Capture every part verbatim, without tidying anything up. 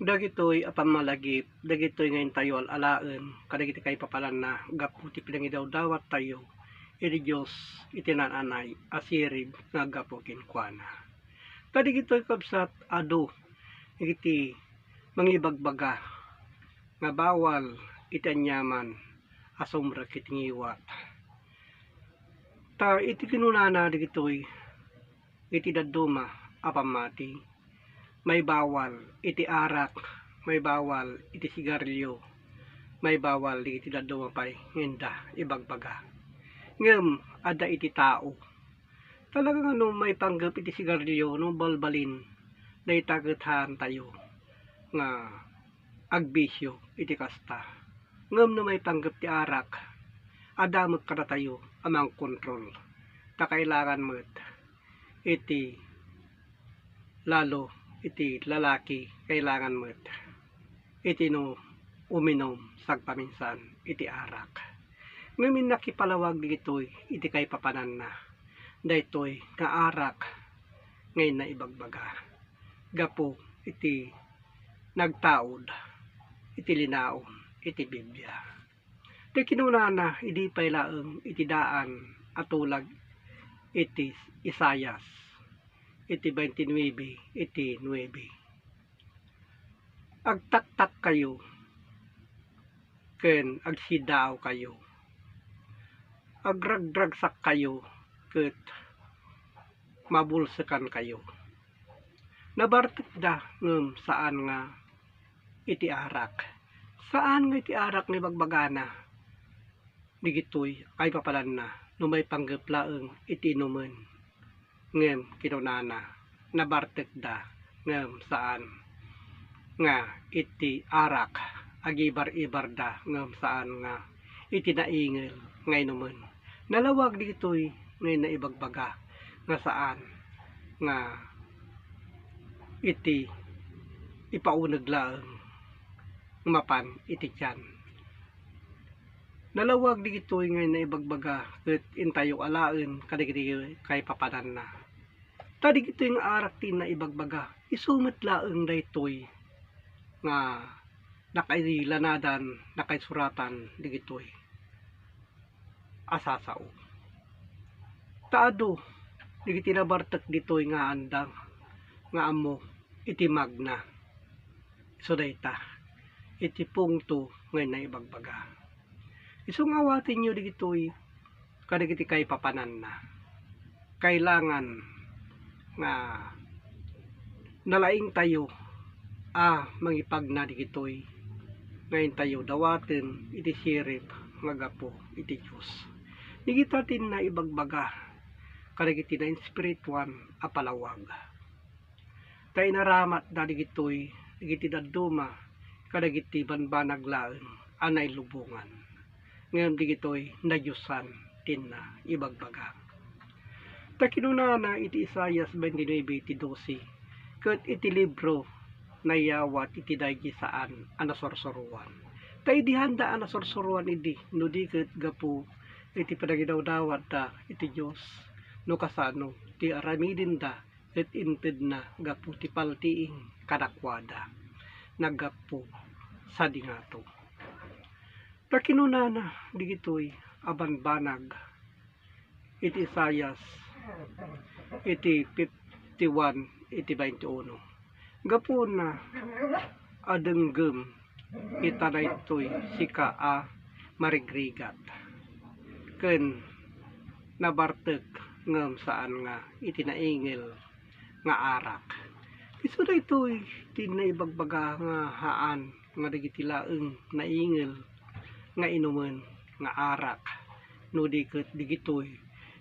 Dagitoy a pammalagip, dagitoy nga intayo al-alaen kadagiti kaipapananna gapu ti pinangidawdawattayo iti Dios iti naan-anay a sirib nga aggapu kenkuana. Ta dagitoy, kabsat, adu iti mangibagbaga nga bawal iti aniaman a sumrek iti ngiwat. Ta iti kinunana dagitoy, iti dadduma a pammati, maibawal iti arak, maibawal iti sigarilyo, maibawal iti dadduma pay nga inda ibagbaga. Ngem adda iti tao, talaga nga no maipanggep iti sigarilyo, no balbalin, dayta ket haantayo nga agbisyo iti kasta. Ngem no maipanggep ti arak, adda met kadatayo a mangkontrol. Ta kailangan met iti, lalo iti lalaki, kailangan met iti no uminom sagpaminsan iti arak. Ngem innak ipalawag dagitoy iti kaipapananna daytoy nga arak nga inna ibagbaga gapu iti nagtaud iti linaon iti Biblia. Ti kinunana idi pay laeng iti daan a tulag iti Isaias, iti twenty-nine, iti nuebe. Agtaktakkayo ken agsidaawkayo. Agragragsakkayo ket mabulsekankayo. Nabartekda ngem saan nga iti arak. Saan nga iti arak nga ibagbagana dagitoy kaipapananna no maipanggep laeng iti inumen. Ngem kinunana, nabartekda ngem saan nga iti arak, agibar-ibarda ngem saan nga iti naingel nga inumen. Nalawag dagitoy nga inna ibagbaga nga saan nga iti ipauneg laeng mapan iti tiyan. Nalawag dagitoy nga inna ibagbaga ket intayo alaen kadagiti kaipapananna. Ta dagitoy nga arak ti inna ibagbaga, isu met laeng daytoy nga nakailanadan, nakaisuratan dagitoy a sasao. Ta adu dagiti nabartek ditoy nga andang nga ammo iti magna. Isu dayta iti pungto nga inna ibagbaga. Isu nga awatenyo dagitoy kadagiti kaipapananna. Kailangan nga nalaingtayo a mangipagna dagitoy nga intayo dawaten iti sirib nga gapu iti Dios. Dagita ti inna ibagbaga kadagiti nainspirituan a palawag. Ta inaramatda dagitoy dagiti dadduma kadagiti banbanag laeng a nailubongan. Ngem dagitoy nadiosan ti inna ibagbaga. Ta kinunana iti Isaias twenty-nine iti dose, ket iti libro naiyawat iti daydi saan a nasursuroan. Ta idi haanda a nasursuroan idi, no di ket gapu iti panagidawdawatda iti Dios, no kasano ti aramidenda ket intedna gapu ti paltiing kadakuada, naggapu sadi ngato. Ta kinunana dagitoy a banbanag iti Isaias iti fifty-one iti twenty-uno, gapuna a denggem ita daytoy sika a marigrigat ken nabartek ngem saan nga iti naingel nga arak. Isu daytoy ti naibagbaga nga haan nga dagiti laeng naingel nga inumen nga arak, no di ket dagitoy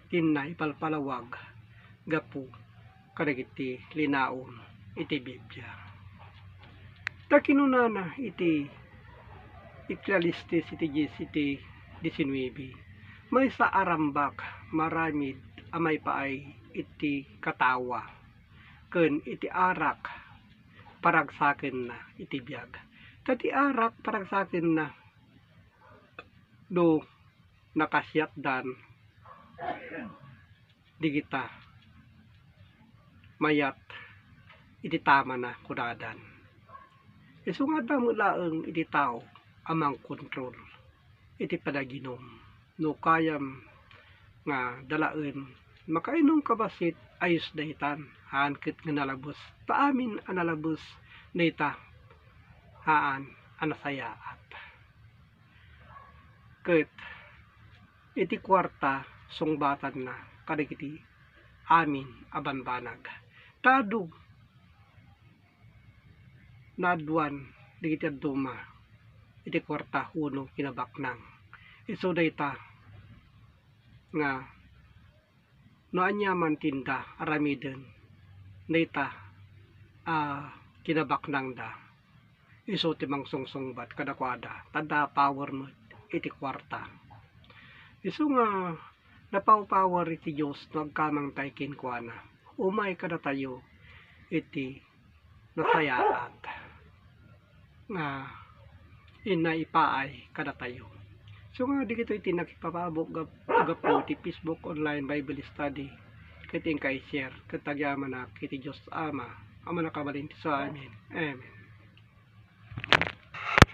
ti naipalpalawag gapu kadagiti linaon iti Biblia. Ta kinunana iti Eclesiastes iti dies iti diecinuebe, maysa a rambak maaramid a maipaay iti katawa ken iti arak paragsakenna iti biag. Ta ti arak paragsakenna no nakasiatdan dagita mayat iti tamana kunadan. Isu nga adda met laeng iti tao a mangkontrol iti panaginum. No kayam nga dalaen, makainumka bassit, ayos daytan, haan ket nga nalabes. Ta amin a nalabes dayta, haan a nasayaat. Ket iti kuarta, sungbatanna kadagiti amin a bambanag. Ta adu naaduan dagiti dadduma iti kuarta wenno kinabaknang. Isu dayta nga no aniaman ti inda aramiden dayta a kinabaknangda, isu ti mangsungsungbat kadakuada, ta adda power met iti kuarta. Isu nga napaw-power iti Dios no agkamangtay kenkuana. Umay kadatayo iti nasayaat nga inna ipaay kadatayo. So nga dagitoy ti nakipapabok gap-, gapu ti Facebook Online Bible Study, ket inka i-share ket agyamanak iti Dios Ama a mannakabalin ti amin. Amen.